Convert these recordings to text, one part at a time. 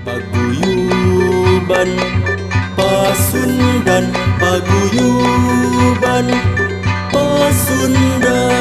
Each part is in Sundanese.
Paguyuban Pasundan, paguyuban Pasundan.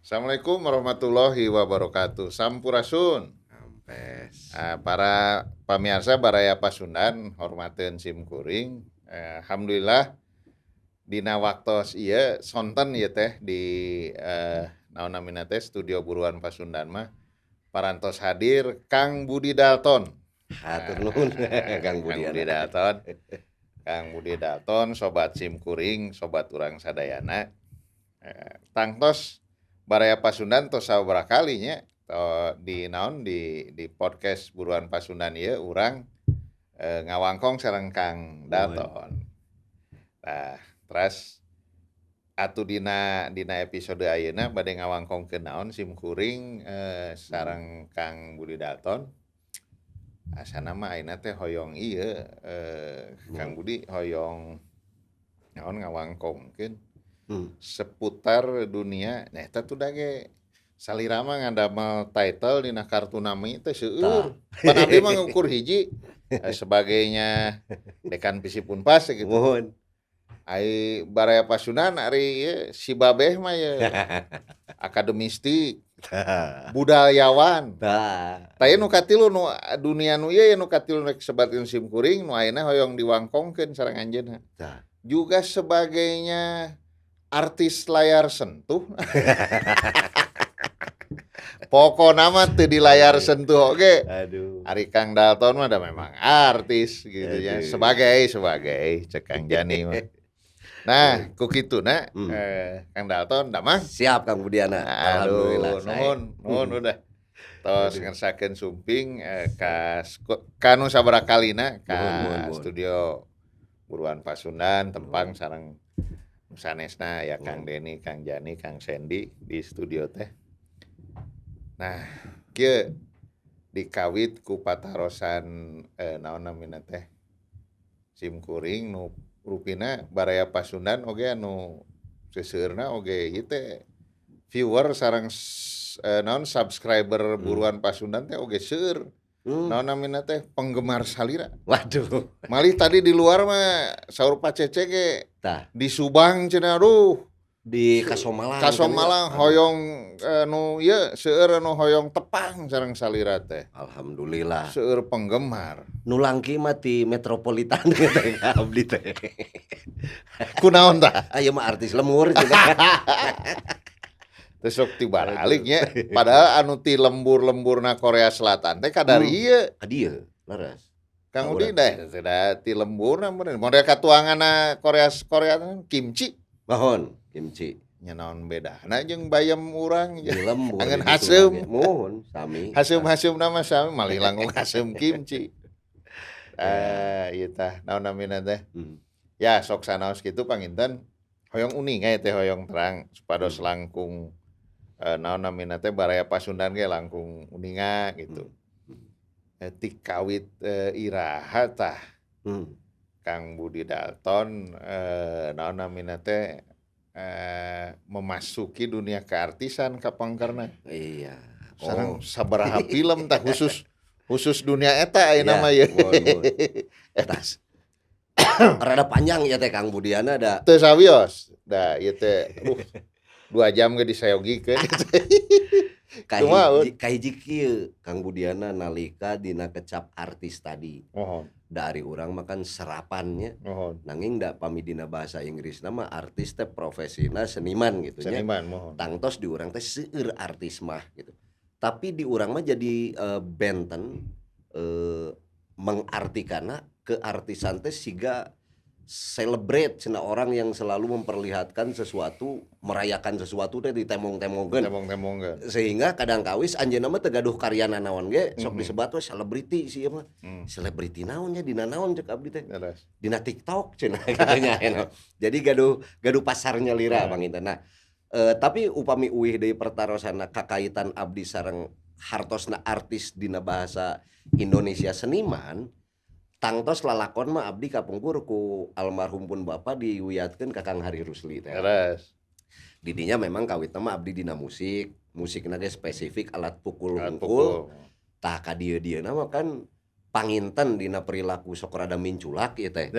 Assalamualaikum warahmatullahi wabarakatuh. Sampurasun. Ampes. Para pamirsa baraya Pasundan, hormateun sim kuring. Alhamdulillah dina waktos ieu sonten ieu teh di naon namina teh studio Buruan Pasundan mah parantos hadir Kang Budi Dalton. Hatur nuhun Kang Budi. Kang Budi Dalton. Kang Budi Dalton sobat sim kuring, sobat urang sadayana. Tangtos baraya Pasundan tos sababaraha kali nya di naon di podcast Buruan Pasundan ieu urang ngawangkong sareng Kang Dalton. Nah, terus atuh dina dina episode ayeuna bade ngawangkongkeun naon sim kuring sareng Kang Budi Dalton. Asana mah ayeuna teh hoyong ieu Kang Budi hoyong naon ngawangkongkeun seputar dunia. Nah, eta tuh ge salira mah ngadamel title dina kartu nami teh seueur. Pan abdi mah ngukur hiji sebagainya dekan FISIP Unpas gitu. Mohon. Ai baraya Pasundan ari ieu si babeh mah ye akademistik, budayawan. Tah. Tah ieu nu katilu nu dunia nu ieu nu katilu rek sebatkeun sim kuring nu ayeuna hoyong diwangkongkeun sareng anjeunna. Tah. Juga sebagainya artis layar sentuh. Pokona mah teu di layar sentuh oge. Aduh. Ari Kang Dalton mah da memang artis gitu ya. Aduh. Sebagai sebagai cek Kang Jani mah. Nah, ku kituna Kang Dalton damang. Siap Kang Budiana. Alhamdulillah. Aduh, nuhun, nuhun udah. Tos ngersakeun sumping ka kanu sabaraha kalina ka Nuhun, nuhun, nuhun. studio Buruan Pasundan tempang sareng sanesna ya Kang Deni, Kang Jani, Kang Sendi di studio teh. Nah, kieu dikawit ku patarosan naon namina teh sim kuring nu rupina baraya Pasundan oge anu seseueurna oge ieu teh viewer sareng naon subscriber Buruan Pasundan teh oge seueur. Naon namina teh penggemar salira. Waduh. Malih tadi di luar mah saur Pak Cece ge Tah. di Subang cenah aduh. Di Kasomalang. Kasomalang hoyong nu ieu seueur nu hoyong tepang sareng salira teh. Alhamdulillah. Seueur penggemar. Nu langki mah ti metropolitan teh abdi teh. Kunaon tah? Aya mah artis lemur cenah. Teu sok tibaralik nya. Padahal anu ti lembur-lemburna Korea Selatan teh kadar ieu. Ka dieu, leres. Kang Udi deh, sudah ti lemburna meureun. Model katuanganna Korea Korea kimchi. Mohon kimchi. Nya naon bedana jeung bayam urang Di lembur. Angen di haseum. tulang ge. Mohon sami. Haseum-haseumna mah sami malih langkung haseum kimchi. Ieu tah naon namina teh? Ya sok sanaos kitu panginten hoyong uning teh hoyong terang supados langkung naon namina teh baraya Pasundan ge langkung uninga gitu. Ti kawit iraha tah Kang Budi Dalton naon namina teh memasuki dunia keartisan kapangkerna. Iya. Sareng sabaraha film tah khusus khusus dunia eta ayeuna Ya, mah ye. mohon, mohon. Eta Rada panjang ya teh Kang Budiana da. teu sawios. Da ieu teh 2 jam ge disayogikeun. Kumaha, Kahiji, kahiji kieu Kang Budiana nalika dina kecap artis tadi. Mohon, Dari urang makan serapannya. mohon. Nanging da pami dina bahasa Inggrisna mah artis teh profesina seniman gitu nya. Seniman mohon. Tangtos di urang teh seueur artis mah gitu. Tapi di urang mah jadi benten mengartikanna keartisan teh siga celebrate cenah orang yang selalu memperlihatkan sesuatu, merayakan sesuatu teh ditemong-temongkeun. Temong-temongkeun. Sehingga kadang kawis anjeunna mah teu gaduh karya nanaon ge sok disebat we selebriti sih ieu mah. Selebriti naon nya dina naon cek abdi teh. Terus. Dina TikTok cenah kitu nya. Jadi gaduh gaduh pasarnya lira panginten. Nah, tapi upami uih deui pertarosanna kakaitan abdi sareng Hartosna artis dina bahasa Indonesia seniman, tangtos lalakon mah abdi kapungkur ku almarhum pun bapa diwiatkeun ka Kang Hari Rusli teh. Didinya memang kawitna mah abdi dina musik, musikna ge spesifik alat pukul Alat hungkul. pukul. Tah, ka dieu-dieuna mah kan panginten dina perilaku sok rada minculak ieu teh.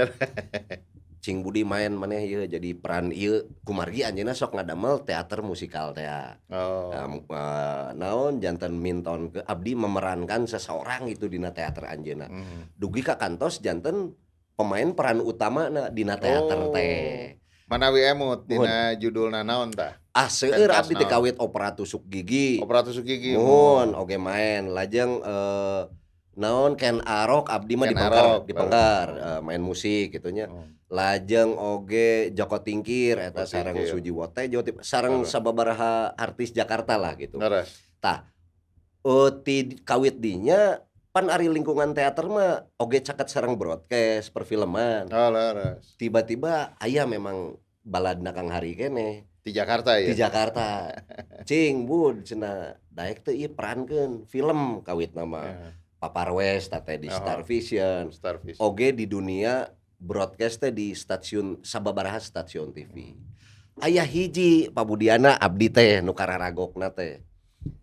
Cing Budi, main maneh ieu jadi peran ieu, kumargi anjeunna sok ngadamel teater musikal teh. Oh. Nah, naon, janten minton ke abdi memerankan seseorang itu dina teater anjeunna. Dugi ka kantos janten pemain peran utama na dina teater teh. Manawi emut dina judulna naon tah? Ah, seueur. Pentas Abdi teh naon? Kawit opera Tusuk Gigi. Opera Tusuk Gigi. Muhun, oge main. Lajeng naon, Ken Arok abdi mah Ken di Pengker, Arok, di Pengker main musik gitu nya. Lajeng oge Joko Tingkir eta Joko sareng Tingkir. Sujiwo Tejo, sareng sababaraha artis Jakarta lah gitu. Tah, ti kawit dinya pan ari lingkungan teater mah oge caket sareng broadcast perfilman. Oh, leres. Tiba-tiba aya memang baladna Kang Hari keneh Di Jakarta di ya. Jakarta. "Cing Bud," cenah, "daek teu ieu perankeun film?" Kawit nama Pa Parwes teh di Star Vision. Star Vision. Oge di dunia broadcast teh di stasiun, sababaraha stasiun TV. Aya hiji, Pak Budiana, abdi teh nu kararagokna teh.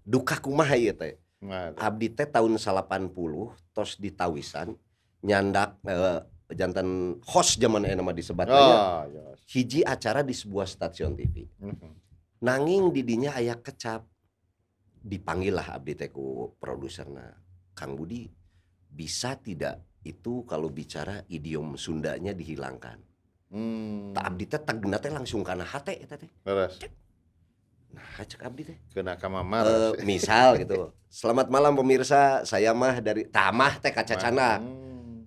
Duka kumaha ieu teh? Nah, Abdi teh tahun 80 tos ditawisan nyandak janten host zaman ayeuna mah disebatna nya. Oh, yes. Hiji acara di sebuah stasiun TV. Nanging didinya aya kecap. Dipanggil lah abdi teh ku produserna. "Kang Budi, bisa tidak itu kalau bicara idiom Sundanya dihilangkan?" Tah, abdi teh tegna teh langsung kana hate eta teh. Nah, cek abdi teh. Kena ka mamar. Misal gitu. "Selamat malam pemirsa, saya mah dari tamah teh kacacana.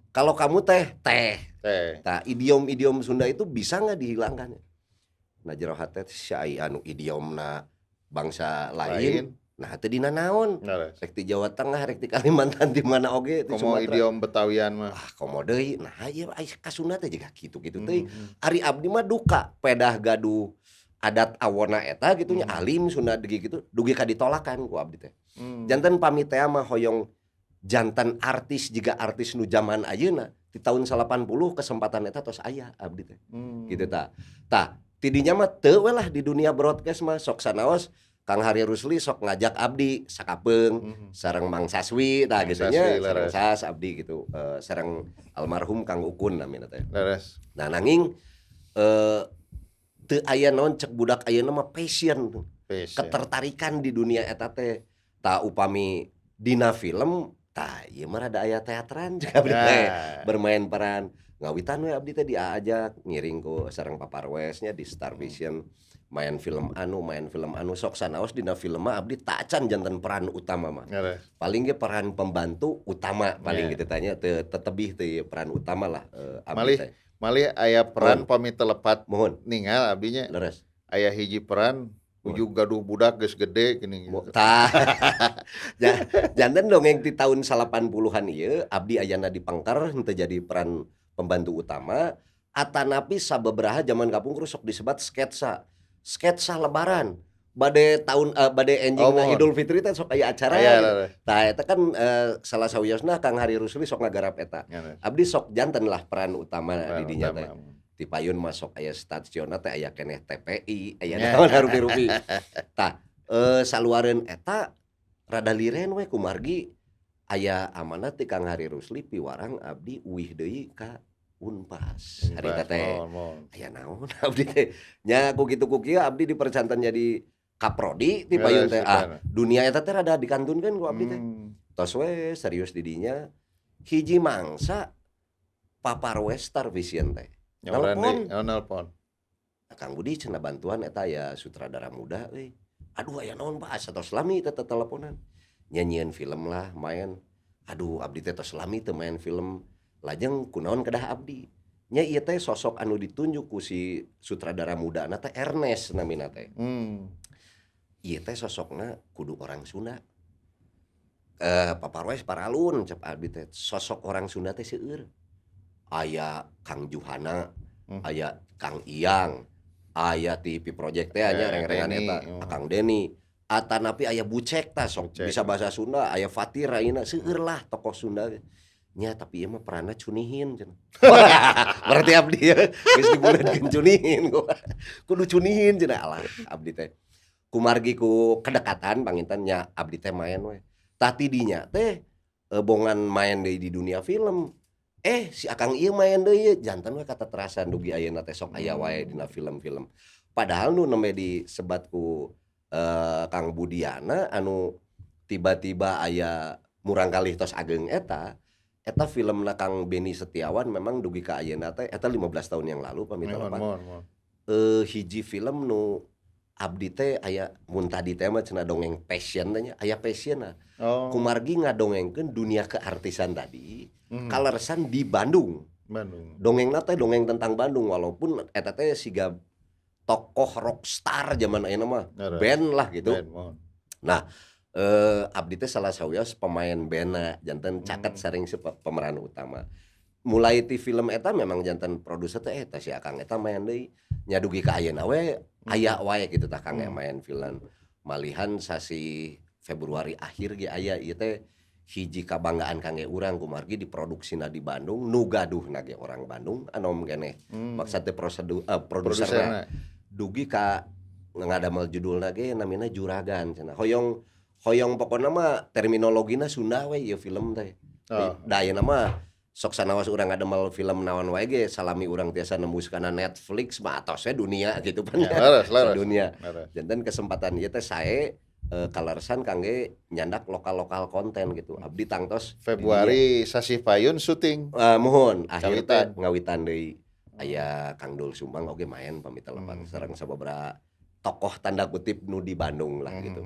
Kalau kamu teh teh." Teh. Nah, idiom-idiom Sunda itu bisa nggak dihilangkan? Nah, jero hate syai anu idiomna bangsa lain. Lain. Nah, teu dina naon? Rek di Jawa Tengah, rek di Kalimantan, di mana oge, di Komo Sumatera. idiom Betawian mah. Ah, komo deui. Nah, ieu ai ka Sunda teh jiga kitu-kitu teh. Ari abdi mah duka pedah gaduh adat awona eta gitu nya, alim Sunda dugi gitu, dugi ka ditolakan ku abdi teh. Janten pami teh mah hoyong janten artis jiga artis nu zaman ayeuna di tahun 80 kesempatan eta tos aya abdi teh. Gitu tah. Tah, tidinya mah teu we lah di dunia broadcast mah sok sanaos Kang Hari Rusli sok ngajak abdi sakapeung sareng Mang Saswi tah Mang gitu nya, Saswi, sareng leres. Sas abdi gitu, sareng almarhum Kang Ukun namina teh. Nah, nanging teu aya naon, cek budak ayeuna mah passion, Passion. Ketertarikan di dunia eta teh. Tah, upami dina film tah ieu mah rada aya teateran cek abdi teh. Bermain peran ngawitan we abdi teh diajak ngiring ku sareng Pa Parwes nya di Star Vision, main film anu, main film anu, sok sanaos dina film mah abdi tacan janten peran utama mah. Paling ge peran pembantu utama paling gitu tanya, teu tetebih teu peran utama lah abdi Malih teh. Malih aya peran pami telepat Mohon. ningal abdinya. Aya hiji peran ujug gaduh budak geus gede geuning. Tah. Janten dongeng di tahun 80-an ieu abdi ayana di Pengker henteu jadi peran pembantu utama atanapi sababaraha zaman kapungkur sok disebat sketsa. Sketsa lebaran. Bade tahun bade enjing Oh, mohon. Idul Fitri teh sok aya acara Aya, gitu. Tah, eta kan salah sawiosna Kang Hari Rusli sok ngagarap eta. Abdi sok janten lah peran utama Peran di dinya teh. utama. Ti payun masuk aya stasiunna teh aya keneh TPI, aya naon rupi-rupi. Tah, saluareun eta rada liren we kumargi aya amanat ti Kang Hari Rusli piwarang abdi uih deui ka Unpas. Harita Unpas, teh. mohon, mohon. Aya naon abdi teh? Nya ku kitu ku kieu abdi dipercanten jadi kaprodi ti payun teh. Ah, dunia eta teh rada dikantunkeun ku abdi teh. Tos we serius di dinya. Hiji mangsa Pa Parwes Star Vision teh. Nyoran Nelpon. deui, oh, nelpon. "Kang Budi," cenah, "bantuan eta aya sutradara muda euy." "Aduh, aya naon, Pak?" Asa tos lami teh teteleponan. Nyieun film lah main. "Aduh, abdi teh tos lami teu main film. Lajeng kunaon kedah abdi?" Nya ieu teh sosok anu ditunjuk ku si sutradara mudana teh Ernest namina teh. Ieu teh sosokna kudu orang Sunda. "Pa Parwes paralun," cep abdi teh. "Sosok orang Sunda teh seueur. Aya Kang Juhana, aya Kang Iyang, aya TV Project teh nya Eh, reng-rengan Denny, eta, oh. Kang Deni. Atanapi aya Bucek tah sok Bucek. Bisa bahasa Sunda, aya Fatir ayeuna, seueur lah tokoh Sunda nya, tapi ieu mah peranna cunihin cenah. Berarti abdi ya geus dibuleutkeun cunihin, kudu cunihin cenah. Alah, abdi teh kumargi ku kedekatan panginten nya, abdi teh main we. Tah, ti dinya teh bongan main deui di dunia film, si Akang ieu main deui, janten we kateterasan dugi ayeuna teh sok aya wae dina film-film. Padahal nu nembe disebat ku Kang Budiana anu tiba-tiba aya murangkalih tos ageng, eta eta filmna Kang Beni Setiawan. Memang dugi ka ayeuna teh eta 15 tahun yang lalu pami Mohon, lepat. Mohon, mohon. Hiji film nu abdi teh aya, mun tadi teh mah cenah dongeng passion teh nya, aya passion. Kumargi ngadongengkeun dunia keartisan tadi kaleresan di Bandung. Bandung. Dongengna teh dongeng tentang Bandung, walaupun eta teh siga tokoh rockstar zaman ayeuna mah, band lah gitu. Band, mohon. Abdi teh salah sawios pemain bandna, janten caket sareng si pemeran utama. Mulai ti film eta memang janten produser teh eta si Akang eta main deui nya, dugi ka ayeuna we aya wae gitu tah Kang main film. Malihan sasi Februari akhir ge aya. Ieu teh hiji kabanggaan kangge urang kumargi diproduksina di Bandung, nu gaduhna ge orang Bandung, anom keneh. Maksud teh prosedur produserna Produserna. Dugi ka ngadamel judulna ge namina Juragan cenah. Hoyong hoyong pokona mah terminologina Sunda we ieu film teh. Da ayeuna mah sok sanaos urang ngadamel film naon wae ge, salami urang tiasa nembus kana Netflix mah atos we dunia gitu pan. Ya, leres, leres. Dunia. Leres. Janten kesempatan ieu teh sae kaleresan kangge nyandak lokal-lokal konten gitu. Abdi tangtos Februari sasih payun syuting. Muhun akhir teh Ngawitan. Ngawitan deui. Aya Kang Dul Sumbang oge main pami teu lepat sareng sababaraha tokoh tanda kutip nu di Bandung lah gitu.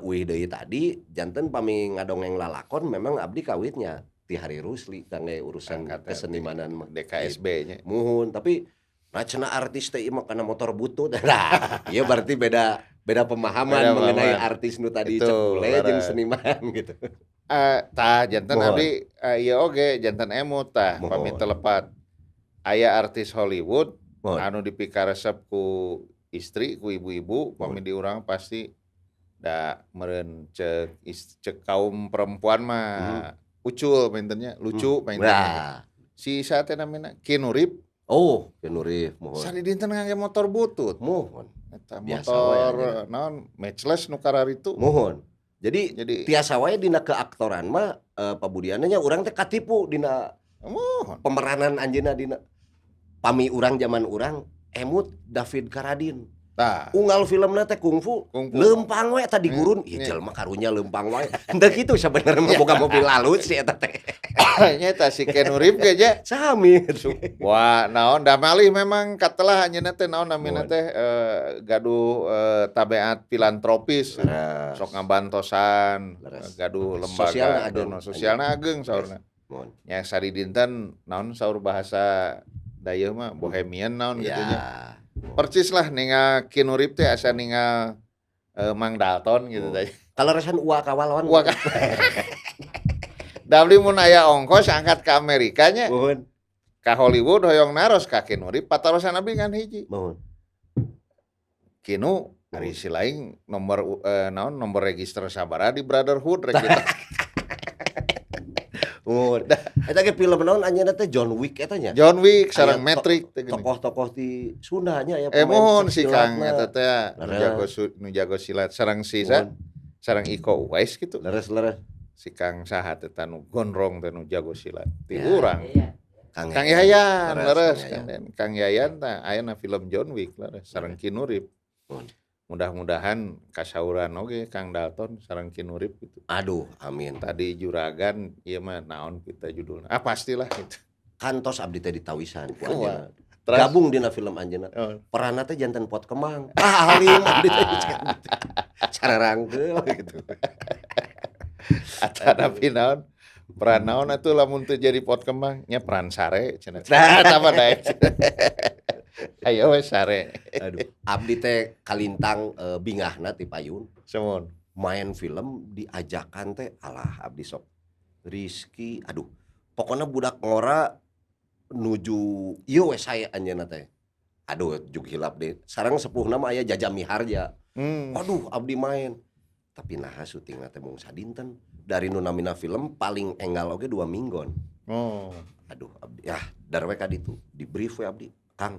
Uih deui tadi, janten pami ngadongeng lalakon memang abdi kawitnya ti Harry Roesli kangge urusan Angkat kesenimanan mah. DKSB nya. Muhun, tapi nah cenah artis teh ieu mah kana motor butut. Nah, ieu berarti beda beda pemahaman Beda mengenai pemahaman. Artis nu tadi Itu, cek bule jeung leres. Seniman gitu. Tah janten Mohon. Abdi ieu oge janten emut tah Mohon. pami teu lepat. Aya artis Hollywood Mohon. Anu dipikaresep ku istri, ku ibu-ibu, pami di urang pasti da meureun cek cek kaum perempuan mah ucul panginten nya, lucu panginten nya. Si saha teh namina, Keanu Reeves. Oh, Keanu Reeves, muhun. Sadidinten ngangge motor butut. Muhun. Eta Biasa motor wae aja. Naon, Matchless nu kararitu. Muhun. Jadi Jadi tiasa wae dina keaktoran mah pabudiana nya urang teh katipu dina muhun. Pemeranan anjeunna dina pami urang zaman urang emut David Carradine. Tah, Unggal filmna teh kungfu, kungfu. Leumpang we eta di gurun. Ih, Nya. jelema karunya leumpang wae. Henteu kitu sabenerna mah, boga mobil alus sih eta teh. Nya eta si Keanu Reeves ge nya. Sami. Wah, naon da malih memang katelah anjeunna teh naon namina Muhun. Teh gaduh tabeat filantropis. Leres. Sok ngabantosan, Leres. Gaduh lembaga Sosialna ageng. Dono sosialna ageng saurna. Muhun. Nya sadidinten naon saur bahasa dayeuh mah bohemian naon gitu nya. Percis lah ningal Keanu Reeves teh asa ningal Mang Dalton gitu Oh. teh. Kaleresan ua kawalon. Ua Da abdi mun aya ongkos angkat ke Amerika nya, Muhun. Ka Hollywood hoyong naros ka Keanu Reeves, patarosan abdi kan hiji. Muhun. Keanu ari si lain nomor naon nomor register sabaraha di Brotherhood rek gitu. Muhun. Eta ge film naon anjeunna teh, John Wick eta nya. John Wick sareng Aya Matrix teh geuning. Tokoh-tokoh di Sunda nya aya Muhun si Kang silatna. Eta teh nu Leres. jago nu jago silat sareng si sa Muhun. Sareng Iko Uwais gitu. Leres leres. Si Kang saha teh nu gondrong teh nu jago silat ti Ya. urang. Kang Kang Yayan Leres, leres. Kang Yayan. Kang Yayan tah aya na film John Wick leres sareng Keanu Reeves. Muhun. Mudah-mudahan kasauran oge Kang Dalton sareng Keanu Reeves gitu. Aduh, amin. Tadi Juragan ieu mah naon kita judulna. Ah, pastilah itu. Kantos abdi teh ditawisan ku Kumaha? anjeunna. Terus? Gabung dina film anjeunna. Oh. Peranna teh janten pot kemang. Ah, alim abdi teh. Cara rangkeul gitu. Atanapi naon peran naon atuh lamun teu jadi pot kembang nya, peran sare cenah. Nah. Eta mah daek. Ayo we sare. Aduh, abdi teh kalintang bingahna ti payun. Semun. Main film diajakan teh alah abdi sok Rizky, aduh, pokoknya budak ngora nuju ieu we saya anjeunna teh. Aduh, jug hilap deh. Sareng sepuhna mah aya Jaja Miharja. Waduh, abdi main. Tapi nah, syuting teh mung sadinten. Dari nu namina film paling enggal oge 2 minggon. Aduh, abdi ya dar we ka ditu. Di brief we abdi. Kang,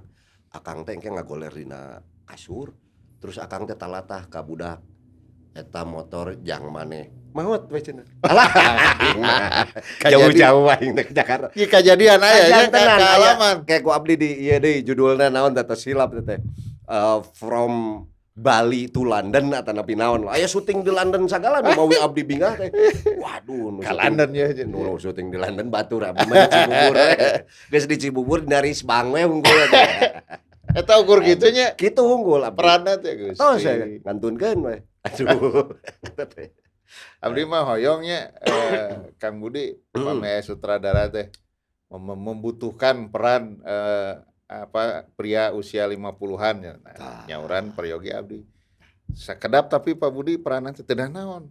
akang teh engke ngagoler dina kasur, terus akang teh talatah ka budak eta motor jang maneh. Maot we cenah. Alah, jauh-jauh aing teh ke Jakarta. Ieu kajadian aya nya. Kajantenan, aya. Kaalaman. Kayak ku abdi di ieu deui, judulna naon teh, silap teh. From Bali to London atau napi naon. Aya syuting di London sagala nu mawi abdi bingah teh. Waduh, nu Ka syuting- London ya. Nu syuting di London batur, abdi mah di Cibubur we. Geus di Cibubur dari Bang we unggul teh. Eta ukur kitu nya. Kitu unggul abdi. Peranna teh, Gusti. Tos ya ngantunkeun we. Aduh. Abdi mah hoyongnya Kang Budi, pami aya sutradara teh membutuhkan peran apa, pria usia 50-an ya. Nah, nyauran peryogi abdi. Sakedap tapi Pak Budi peranan teh teu naon.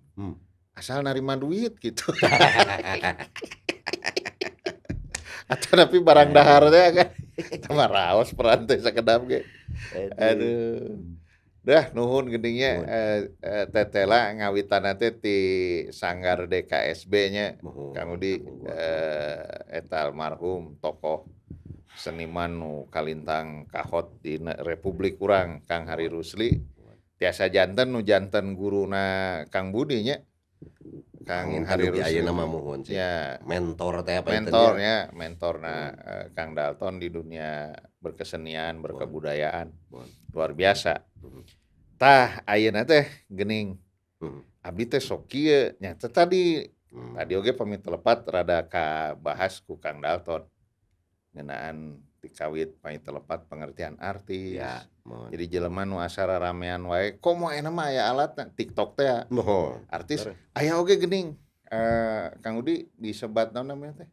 Asal narima duit gitu. Atau tapi barang dahar teh kan. Eta mah raos peran teh sakedap ge. Aduh. Dah, nuhun geuning nya. Nuhun. Tetela ngawitanna teh ti Sanggar DKSB nya. Muhun. Kang Udi, Muhun. eta almarhum tokoh seniman nu kalintang kahot di Republik urang, Kang Harry Roesli, tiasa janten nu janten guruna Kang Budi nya, Kang Kang Harry Dugi Roesli. Ayeuna mah muhun sih. Ya. Mentor teh apa itu nya? Mentornya, mentorna Kang Dalton di dunia berkesenian, berkebudayaan. Muhun. Luar biasa. Tah, ayeuna teh geuning abdi teh sok kieu nya teh tadi, tadi oge pami telepat rada kabahas ku Kang Dalton ngeunaan dikawit pami telepat pengertian artis. Ya, muhun. Jadi jelema nu asa raramean wae, komo ayeuna mah aya alatna TikTok teh ya. Muhun. Artis Leres. aya oge geuning Kang Udi disebat naon namanya teh?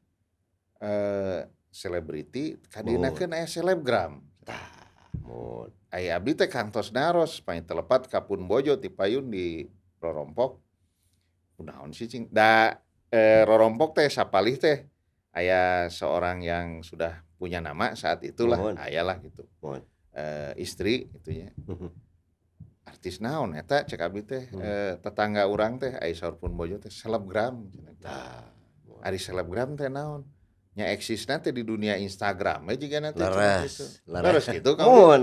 Selebriti kadienakeun aya selebgram. Tah, muhun. Aya abdi teh kantos naros pami telepat ka pun bojo ti payun di Rorompok. Kunaon sih cing? Da Rorompok teh sapalih teh aya seorang yang sudah punya nama saat itulah, aya lah gitu. Istri itu nya. Artis naon eta cek abdi teh, tetangga urang teh aya saur pun bojo teh selebgram cenah. Tah, muhun. Ari selebgram teh naon? Nya eksisna teh di dunia Instagram we jigana teh cenah Leres, gitu. leres. Leres gitu Kang Udi? Muhun.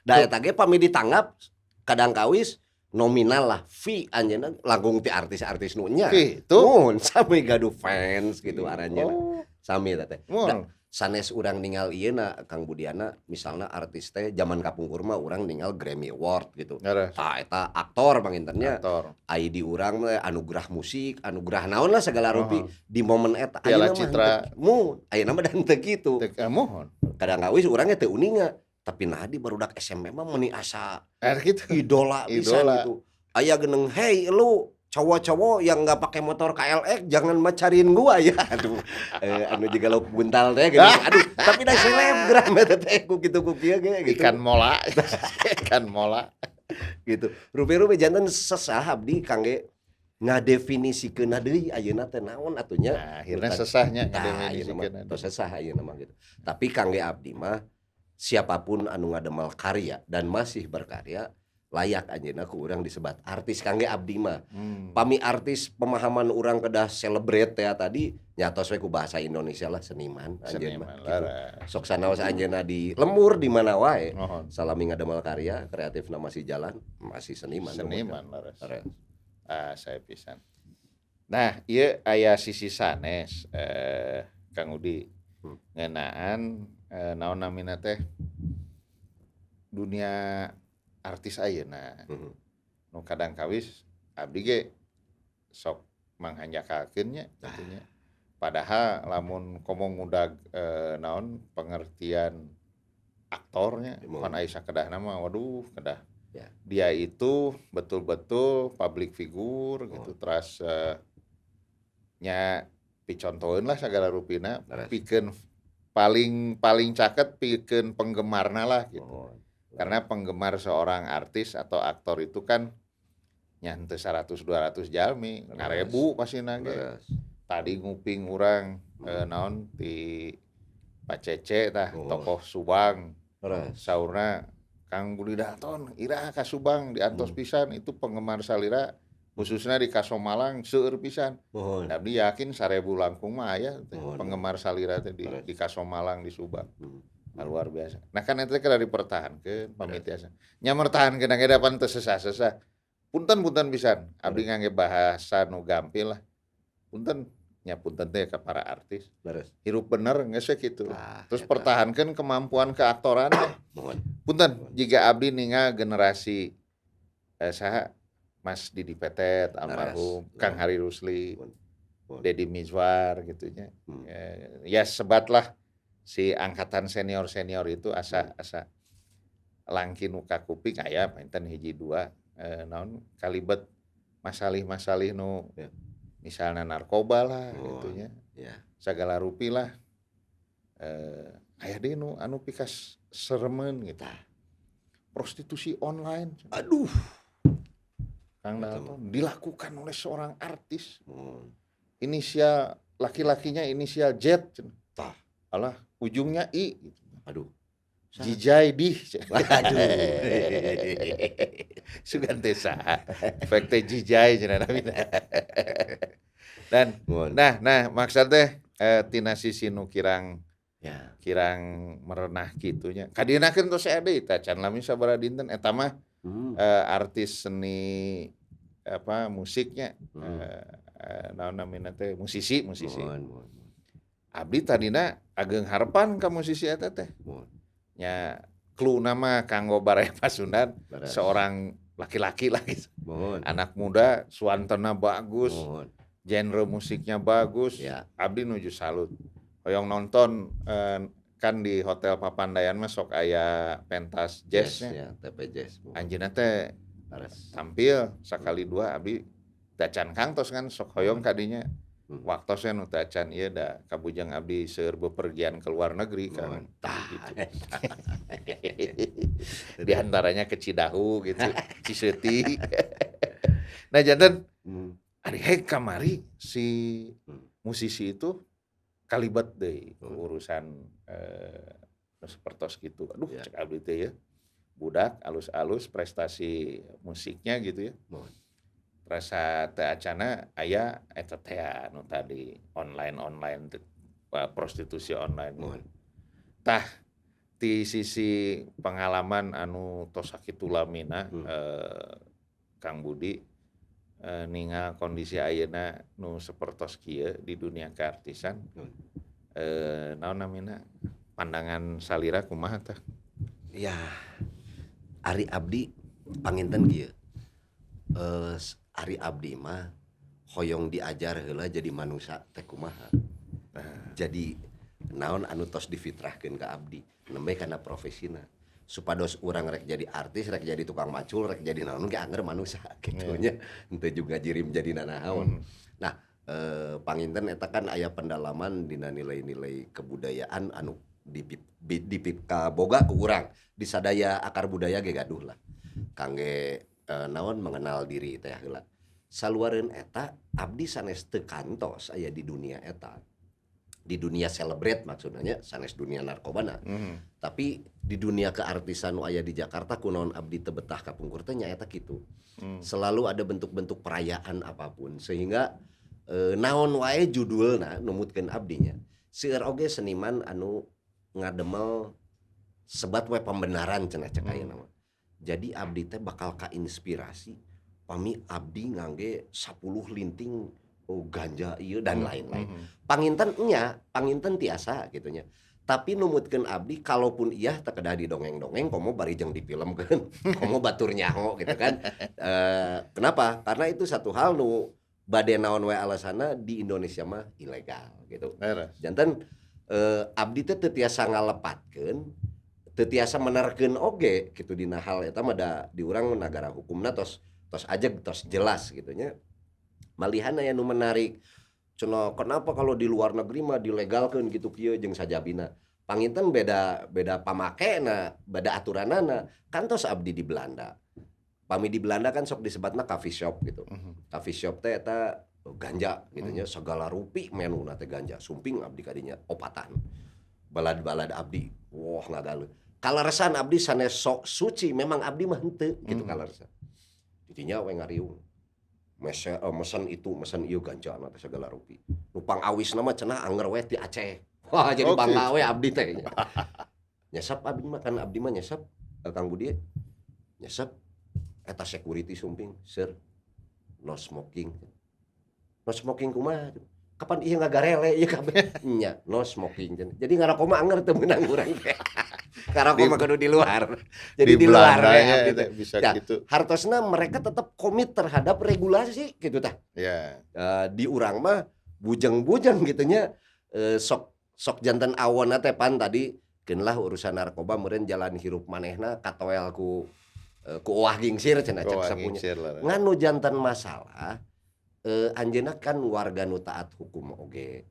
Da eta ge pami ditanggap kadang kawis nominal lah fee anjeunna langkung ti artis-artis nu nya. Gitu. Muhun, sami gaduh fans gitu aranjeunna. Sami eta teh. Da, sanes urang ningal ieu na Kang Budiana, misalna artis teh zaman kapungkur mah urang ningal Grammy Award gitu. Tah, eta aktor panginten nya. Aktor. Ai di urang mah anugerah musik, anugerah naon lah segala rupi di momen eta. Piala Ayeuna mah Citra. henteu. Muhun, ayeuna mah da henteu kitu. Teu muhun. Kadang kawis urangnya teu uninga, tapi nah di barudak SMP mah meuni asa Gitu. idola pisan Idola. gitu. Aya geneng, "Hey lu cowok-cowok yang nggak pakai motor KLX jangan macarin gua ya." Aduh, anu juga lauk buntal teh geuning. Aduh, tapi da selebgram eta teh ku kitu ku kieu ge gitu. Ikan mola. Ikan mola. Gitu. Rupi-rupi janten sesah abdi kangge ngadefinisikeun deui ayeuna teh naon atuh nya. Nah, akhirnya sesahnya Tah, ayeuna mah ngadefinisikeun. tos sesah ayeuna mah gitu. Tapi kangge abdi mah siapapun anu ngademel karya dan masih berkarya layak anjeunna ku urang disebat artis kangge abdi mah. Pami artis pemahaman urang kedah celebrate teh tadi nyatos we ku bahasa Indonesia lah seniman anjeun mah Seniman gitu. leres. Sok sanaos anjeunna di lembur di mana wae. Salami ngademel karya, kreatifna masih jalan, masih seniman. Seniman leres. Leres. Ah, saya pisan. Nah, ieu aya sisi sanes Kang Udi ngeunaan naon namina teh dunia artis ayeuna. Nu kadang kawis abdi ge sok manghanjakalkeun nya kitu nya. Padahal lamun komo ngudag naon pengertian aktornya pan aya sakedahna mah waduh kedah. Dia itu betul-betul public figure gitu teras nya picontoeun lah sagala rupina pikeun paling paling caket pikeun penggemarna lah gitu. Karena penggemar seorang artis atau aktor itu kan nya henteu 100 200 jalmi, ngarebu pastina ge. Tadi nguping urang naon ti Pak Cece tah, tokoh Subang. Saurna Kang Budi Dalton iraha ka Subang diantos pisan itu penggemar salira khususnya di Kasomalang seueur pisan. Abdi yakin 1000 langkung mah aya teh penggemar salira teh di Kasomalang di Subang. Nah, luar biasa. Nah kan eta teh dipertahankeun pami tiasa. Nya mertahankeun ge da pan teu sesah-sesah. Punten-punten pisan abdi ngangge bahasa nu gampil lah. Punten nya punten teh ka para artis. Hirup bener geus we kitu. Terus pertahankeun kemampuan keaktoran teh. Punten jika abdi ningal generasi saha Mas Didi Petet almarhum, Kang Harry Roesli, Deddy Mizwar gitu nya. Ya sebatlah si angkatan senior-senior itu asa asa langki nu kakuping aya panten hiji dua naon kalibet masalih-masalih nu misalnya narkoba lah gitu nya. Sagala rupi lah. Aya deui nu anu pikas seremeun gitu. Prostitusi online. Aduh. Kang Dalton dilakukan oleh seorang artis. Inisial laki-lakinya inisial Z. Tah. Alah, ujungnya I gitu. Aduh. Jijai dih. Aduh. Sugan teh saha. Efek teh jijai cenah namina. Dan nah nah maksud teh tina sisi nu kirang kirang merenah kitu nya. Kadienakeun tos aya deui tah can lami sabaraha dinten eta mah artis seni apa musiknya naon namina teh musisi musisi. Mohon, mohon, mohon. Abdi tadina ageng harepan ka musisi eta teh. Nya clue nama kanggo baraya Pasundan seorang laki-laki lah gitu. Anak muda suantena bagus, genre musiknya bagus. Abdi nuju salut. Hoyong nonton kan di Hotel Papandayan mah sok aya pentas Jazz jazznya. Ya, TP Jazz. Anjeunna teh tampil sakali dua abdi tacan kantos kan sok hoyong kadinya. Waktosnya nu tacan ieu da kabujang abdi seueur bepergian ke luar negeri kan. Tah. Gitu. Di antaranya ke Cidahu gitu, Ciseuti. Nah janten ari hek kamari si musisi itu kalibat deui urusan nu sapertos kitu. Aduh cek abdi teh ya. Budak alus-alus prestasi musiknya gitu ya. Rasa teu acana aya eta teh nu tadi online-online teh, prostitusi online. Tah ti sisi pengalaman anu tos sakitu lamina Kang Budi ningal kondisi ayeuna nu sapertos kieu di dunia keartisan. Naon namina pandangan salira kumaha tah? Ya, ari abdi panginten kieu. Ari abdi mah hoyong diajar heula jadi manusia teh kumaha. Jadi naon anu tos difitrahkeun ka abdi nembe kana profesina. Supados urang rek jadi artis, rek jadi tukang macul, rek jadi naon ge anger manusia kitu nya. Henteu juga jirim jadi nanaon. Nah, panginten eta kan aya pendalaman dina nilai-nilai kebudayaan anu dipikaboga ku urang di sadaya akar budaya ge gaduh lah. Kangge naon mengenal diri teh heula. Saluareun eta abdi sanes teu kantos aya di dunia eta. Di dunia selebrate maksudnya sanes dunia narkobana. Tapi di dunia keartisan nu aya di Jakarta kunaon abdi teu betah kapungkur teh nyaeta kitu. Selalu ada bentuk-bentuk perayaan apapun sehingga naon wae judulna numutkeun abdinya. Seueur oge seniman anu ngademel sebat we pembenaran cenah cek ayeuna mah. Jadi abdi teh bakal kainspirasi pami abdi ngangge 10 linting ganja ieu dan lain-lain. Panginten nya, panginten tiasa gitu nya. Tapi numutkeun abdi kalaupun iya teu kedah didongeng-dongeng komo bari jeung difilmkeun, komo batur nyaho gitu kan. Kenapa? Karena itu satu hal nu bade naon wae alasanna di Indonesia mah ilegal gitu. Janten abdi teh teu tiasa ngalepatkeun, teu tiasa menerkeun oge gitu dina hal eta mah da di urang nagara hukumna tos tos ajeg tos jelas gitu nya. Malihan aya nu menarik cenah kenapa kalau di luar negeri mah dilegalkeun gitu kieu jeung sajabina. Panginten beda beda pamakena, beda aturanana. Kantos abdi di Belanda. Pami di Belanda kan sok disebatna coffee shop gitu. Coffee shop teh eta ganja gitu nya, segala rupi menuna teh ganja. Sumping abdi kadinya opatan. Balad-balad abdi, wah ngagaleuh. Kaleresan abdi sanes sok suci, memang abdi mah henteu gitu kaleresan. Didinya we ngariung. Mese, mesen itu, mesen ieu, ganjana teh segala rupi. Nu pangawisna mah cenah anger we ti Aceh. Wah, jadi bangga we abdi teh. Nyesep abdi mah kan, abdi mah nyesep, Kang Budi nyesep eta security sumping, "Sir, no smoking." "No smoking kumaha? Kapan ieu ngagarele ieu kabeh?" "Nya, no smoking." Jadi ngarokok mah anger teu meunang urang teh. Ngarokok mah kudu di luar. Jadi di luar Belanda we nya abdi eta teh. Bisa Ya, gitu. Hartosna mereka tetap komit terhadap regulasi gitu tah. Di urang mah bujeng-bujeng gitu nya, sok sok janten awonna teh pan tadi keun lah urusan narkoba meureun jalan hirup manehna katoel ku uah gingsir cenah cek Uah sapunya. Gingsir lah. Ngan nu janten masalah, anjeunna kan warga nu taat hukum oge.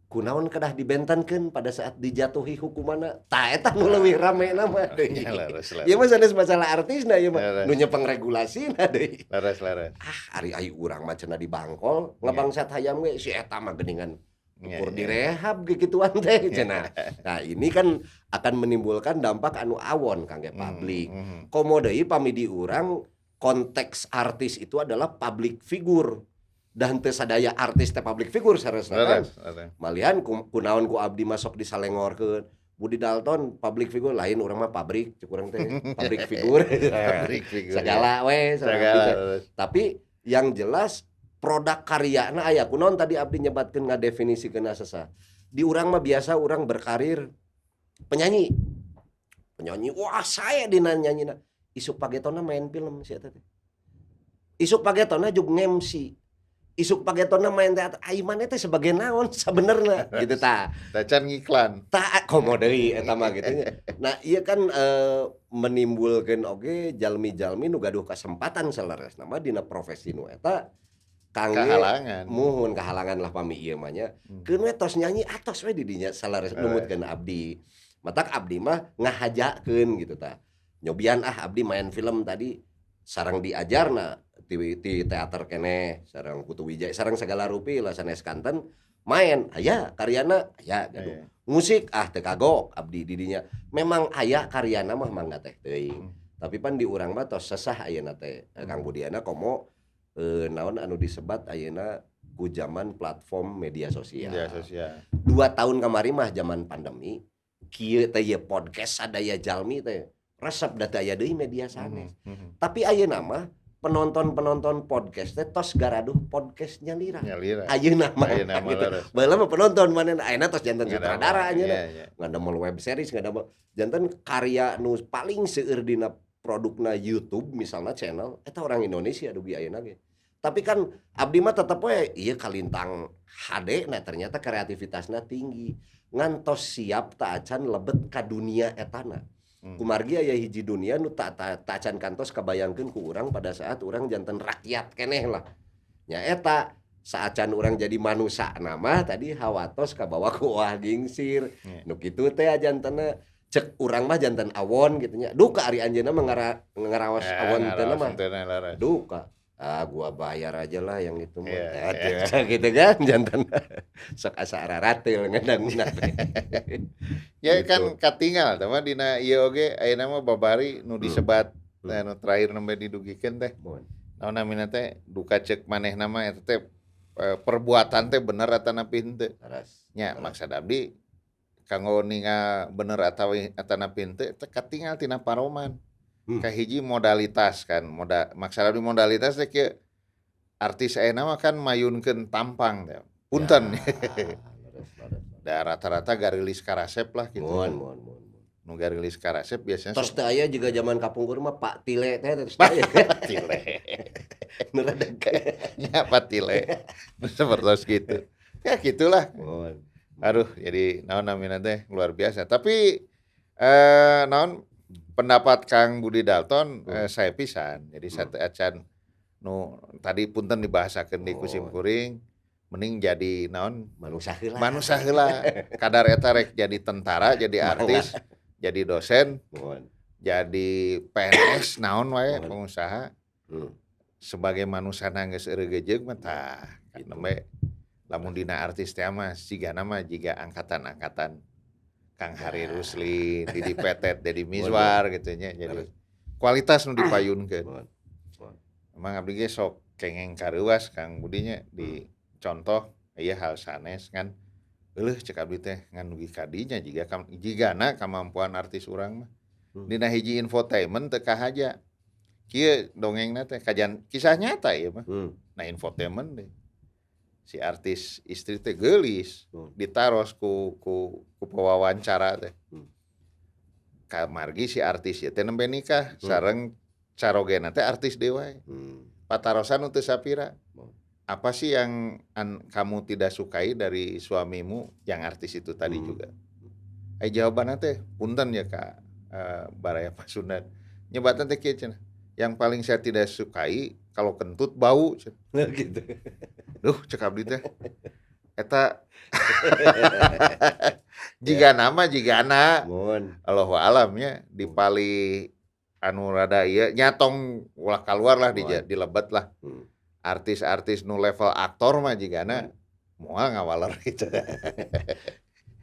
Kunaon kedah dibentenkeun pada saat dijatuhi hukumanna? Tah, eta nu leuwih ramena mah deui. Ya, leres, leres. Ieu mah sanes masalah artisna ieu mah, nu nyepeng regulasina deui. Leres, leres. Ah, ari ai urang mah cenah di bangkol ngabangsat hayam ge, si eta mah geuningan ukur direhab gituan teh cenah. Nah, ini kan akan menimbulkan dampak anu awon kangge publik. Komo deui pami di urang konteks artis itu adalah public figure. Dan teu sadaya artis teh public figure saresna kan. Leres, leres. Malihan kunaon ku abdi masuk disalengorkeun. Budi Dalton public figure, lain, urang mah pabrik cek urang teh, pabrik figur. Pabrik figur. Segala we saur abdi Segala. teh. Leres. Tapi yang jelas produk karyana aya. Kunaon tadi abdi nyebatkeun ngadefinisikeun sesa. Di urang mah biasa urang berkarir penyanyi. Penyanyi, wah, saya dina nyanyina. Isuk pagetona main film si eta teh. Isuk pagetona jug nge-MC. Isuk pagetona main teater. Ai maneh teh sebagai naon sabenerna gitu tah. Tacan ngiklan. Tak komo deui eta mah gitu nya. Nah, ieu kan menimbulkeun oge jalmi-jalmi nu gaduh kesempatan saleresna mah dina profesi nu eta kangge Kahalangan. Muhun kahalangan lah pami ieu mah nya. Keun we tos nyanyi atos we di dinya saleres numutkeun abdi. Matak abdi mah ngahajakeun gitu tah. Nyobian ah abdi main film tadi sareng diajarna ti teater keneh sareng Putu Wijaya sareng segala rupi lah sanes kanten main aya karyana aya gaduh. Musik ah teu kagok abdi di dinya. Memang aya karyana mah mangga teh teuing. Tapi pan di urang mah tos sesah ayeuna teh. Kang Budiana, komo naon anu disebat ayeuna ku zaman platform media sosial. Media sosial. 2 tahun kamari mah zaman pandemi kieu teh, ieu podcast sadaya jalmi teh resep da teu aya deui media sanes. Tapi ayeuna mah penonton-penonton podcast teh tos garaduh podcast nyalira. Nyalira. Ayeuna mah Ayeuna mah gitu. Leres. Baheula mah penonton manehna, ayeuna tos janten sutradara anjeunna. Iya. Ngadamel web series, ngadamel janten karya nu paling seueur dina produkna YouTube misalnya channel eta orang Indonesia dugi ayeuna ge. Tapi kan abdi mah tetep we ieu kalintang HD, nah ternyata kreativitasna tinggi. Ngantos siap ta acan lebet ka dunia etana. Kumargi aya hiji dunia nu tak acan kantos kabayangkeun ku urang pada saat urang janten rakyat keneh lah. Nya eta saacan urang jadi manusia nama tadi hawatos kabawa ku oah gingsir. Nu kitu teh jantena cek urang mah janten awon gitu nya. Duka ari anjeunna mah ngaraos awon teh ngaraos mah. henteu leres. Duka. Ah, gua bayar aja lah yang itu mah. Iya. Gitu kan janten sok asa araratil ngedangna teh. Ya Gitu. kan katingal teh mah dina ieu oge ayeuna mah babari nu disebat nu terakhir nembe didugikeun teh. Mohon. Naon namina teh duka cek manehna mah eta teh perbuatan teh bener atanapi henteu. Leres. Nya maksud abdi kanggo ningal bener atanapi henteu teh katingal tina paroman. Kahiji modalitas kan, maksud abdi modalitas teh kieu, artis ayeuna mah kan mayunkeun tampang teh. Punten. Ya, leres, leres, leres. Da rata-rata garilis karasep lah gitu. Mohon, mohon, mohon. Mohon. Nu garilis karasep biasanya Tos sok teu aya juga zaman kapungkur mah Pak Tile teh tos teu aya. Patile. Nu rada Nya patile. Nu sepertos gitu. Ya gitulah. Mohon. Aduh, jadi naon namina teh luar biasa. Tapi naon pendapat Kang Budi Dalton saya pisan. Jadi satu acan nu tadi punten dibahasakeun di ku sim kuring mending jadi naon Manusia heula. Manusia heula. Kadar eta rek jadi tentara, jadi artis, jadi dosen, Mohon. jadi PNS naon wae Mohon. pengusaha sebagai manusia geus euregejeug mah tah kan Gitu. nembe lamun dina artis teh mah sigana mah jiga angkatan-angkatan Kang Harry Roesli, Didi Petet, Deddy Mizwar gitu nya. Jadi kualitas nu dipayunkeun. Mohon. Mohon. Emang abdi ge sok kengeng kareuwas Kang Budinya di contoh ieu hal sanes kan euleuh cek abdi teh ngan dugi ka dinya jiga jigana kamampuan artis urang mah. Dina hiji infotainment teu kahaja. Kieu dongengna teh kajan kisah nyata ieu mah. Nah, infotainment deh. Si artis istri teh geulis, ditaros ku ku ku pewawancara teh. Kamargi si artis ieu teh nembe nikah sareng carogena teh artis deui wae. Patarosan nu teu sapira. Apa sih yang kamu tidak sukai dari suamimu yang artis itu tadi juga? Eh, jawabanna teh punten ya ka Baraya Pasundan. Nyebatna teh kieu cenah. Yang paling saya tidak sukai kalau kentut bau cenah. Nah, gitu. Duh, cek abdi teh. Eta jigana mah jigana. Mohon. Allahu alam nya di palih anu rada ieu nya tong ulah kaluar lah di Mohon. dilebet lah. Artis-artis nu level aktor mah jigana moal ngawaler gitu.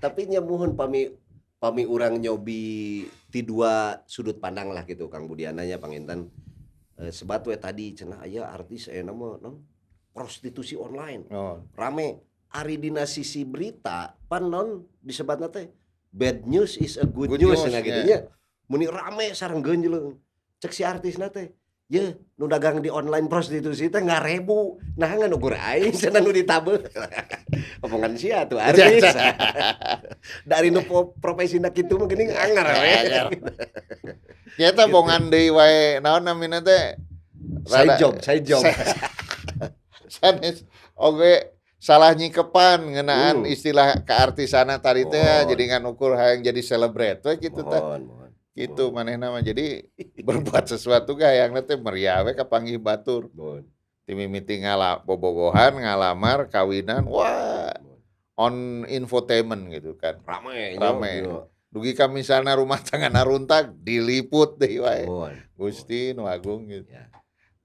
Tapi nya muhun pami pami urang nyobi ti dua sudut pandang lah gitu, Kang Budiana nya, panginten. Sebat we tadi cenah aya artis ayeuna mah non prostitusi online. Rame. Ari dina sisi berita pan non disebatna teh bad news is a good, good news, news, cenah gitu nya. Nya. Muni rame sareng geunjleung. Cek si artisna teh, "Ye, nu dagang di online prostitusi teh ngarebu. Nah, ngan ukur aing cenah nu ditabeuh." Omongan sia tuh artis. Dari nu profesina kitu mah geuning angar we. Nyata bongan deui wae naon namina teh? Side job, side job. Sanes oge salah nyikepan ngeunaan istilah keartisana tadi teh jadi ngan ukur hayang jadi selebret we kitu teh. Mohon, mohon. Gitu manehna mah jadi berbuat sesuatu ge hayangna teh meriah we kapanggih batur. Mohon. Ti mimiti ngala bobogohan, ngalamar, kawinan, wah on infotainment gitu kan. Rame, Rame. nya. Dugi ka misalna rumah tangga runtag diliput deui wae. Mohon. Gusti nu agung gitu. Ya.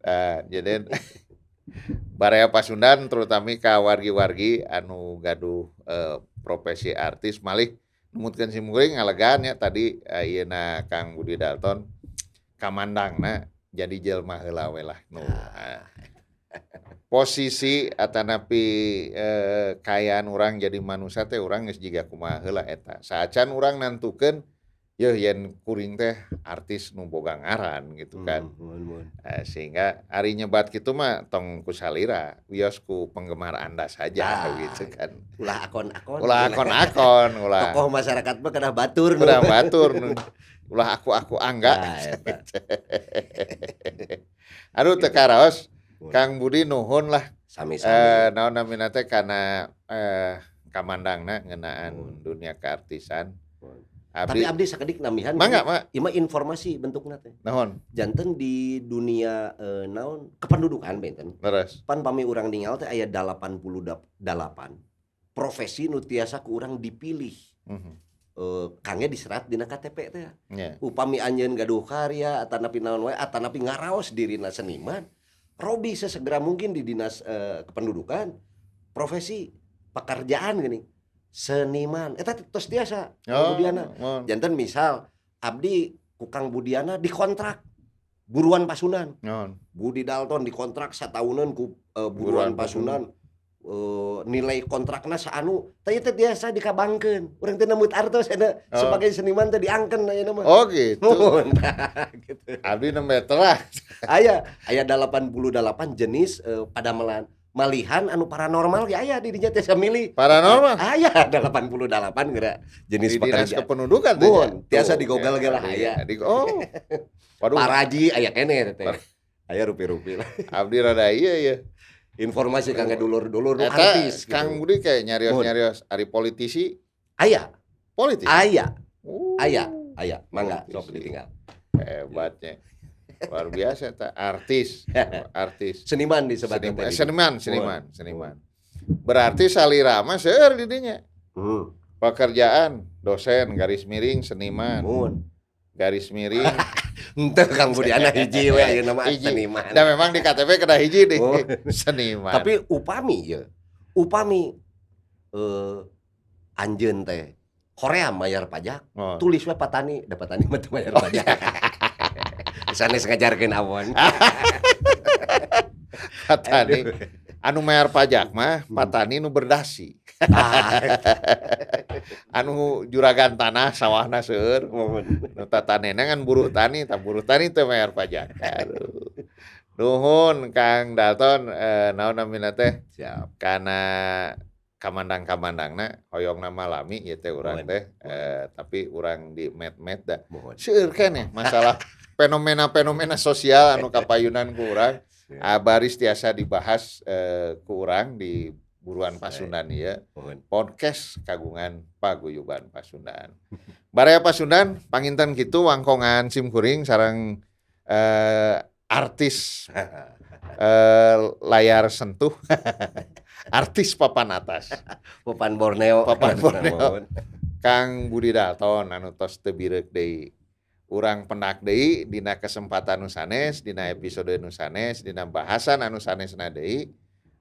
Nah, jadi Baraya Pasundan terutama ka wargi-wargi anu gaduh profesi artis malih numutkeun simkuring ngalegaan ya tadi ayeuna Kang Budi Dalton kamandangna jadi jelema heula we lah nu posisi atanapi kaayaan urang jadi manusia teh urang geus jiga kumaha heula eta saacan urang nantukeun yeuh yen kuring teh artis nu boga ngaran gitu kan. Mohon, mohon. Sehingga ari nyebat kitu mah tong ku salira, wios ku penggemar Anda saja gitu kan. Ulah akon-akon. Ulah akon-akon, ulah. Tokoh masyarakat mah kedah batur. Kedah batur. Ulah aku-aku angga. Nah, eta. Aduh, teu karaos Kang Budi nuhun lah. Sami-sami. Naon namina teh kana kamandangna ngeunaan dunia keartisan. Tapi abdi sakedik nambihan. Mangga, Mak. Ieu mah informasi bentukna teh. Naon? Janten di dunia naon kependudukan benten. Leres. Pan pami urang ningal teh aya 88 profesi nu tiasa ku urang dipilih. Kangge diserat dina KTP teh. Upami anjeun gaduh karya atanapi naon wae atanapi ngaraos dirina seniman, robi sesegera mungkin di dinas kependudukan profesi pekerjaan gini seniman eta tos tiasa. Budiana janten misal abdi ku Kang Budiana dikontrak Buruan Pasundan. Budi Dalton dikontrak sataunan ku Buruan Buruan Pasundan. Nilai kontrakna saanu teh teh tiasa dikabangkeun urang teh nembut artos eta sebagai seniman teh diangkeun ayeuna mah. Oh gitu. Nuhun. Gitu. Abdi nembe terah. Aya aya 88 jenis padamelan. Malihan anu paranormal ge aya di dinya tiasa milih. Paranormal? Aya 88 geura jenis di dinas pekerjaan. Kependudukan teh. Muhun, tiasa Tuh, di Google ge lah aya. Oh. Waduh. Paraji aya keneh teh. Aya rupi-rupi lah. Abdi rada iya ya. Informasi kangge dulur-dulur nu Eta, artis gitu. Kang Budi kayak nyarios-nyarios ari politisi. Aya. Politisi. Aya. Aya, aya, mangga sok ditinggal. Hebatnya. Luar biasa ta artis, artis. Seniman disebut Seniman, tadi. seniman, seniman, seniman. Berarti salira mah seueur di dinya. Pekerjaan dosen garis miring seniman. Mun. Garis miring. Henteu Kang Budiana hiji we ayeuna mah Hiji. seniman. Dan memang di KTP kena hiji deh. Oh. Seniman. Tapi upami ya, upami anjeun teh Korea mayar pajak. Oh. Tulis we patani, da patani mah teu mayar pajak. Sanes ngajarkeun awon. Patani anu mayar pajak mah patani nu berdasi. Ah, Anu juragan tanah sawahna seueur. Muhun. Nu tatanena ngan buruh tani, tah buruh tani teu mayar pajak. Aduh. Nuhun Kang Dalton, naon namina teh? Siap. Kana kamandang-kamandangna hoyongna mah lami ieu teh urang Muhun. teh, tapi urang di met-met da Muhun. seueur keneh masalah fenomena-fenomena sosial anu kapayunan ku urang. Siap. Baris tiasa dibahas ku urang di Buruan Pasundan ieu Muhun. Podcast kagungan Paguyuban Pasundan. Baraya Pasundan panginten kitu wangkongan sim kuring sareng artis layar sentuh, artis papan atas. Papan Borneo. Papan Borneo. Muhun. Kang Budi Dalton anu tos teu bireuk deui. Urang pendak deui dina kesempatan nu sanes, dina episode nu sanes, dina bahasan anu sanesna deui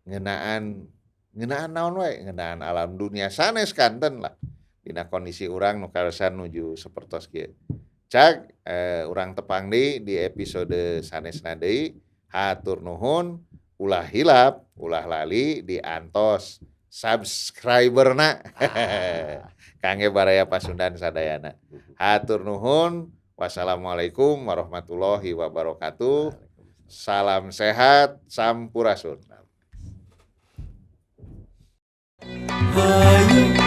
ngeunaan ngeunaan naon wae, ngeunaan alam dunia sanes kanten lah. Dina kondisi urang nu kaleresan nuju sapertos kieu. Cag, urang tepang deui di episode sanesna deui. Hatur nuhun, ulah hilap, ulah lali diantos subscriberna kangge Baraya Pasundan sadayana. Hatur nuhun. Wassalamualaikum warahmatullahi wabarakatuh. Salam sehat, sampurasun. Hayu.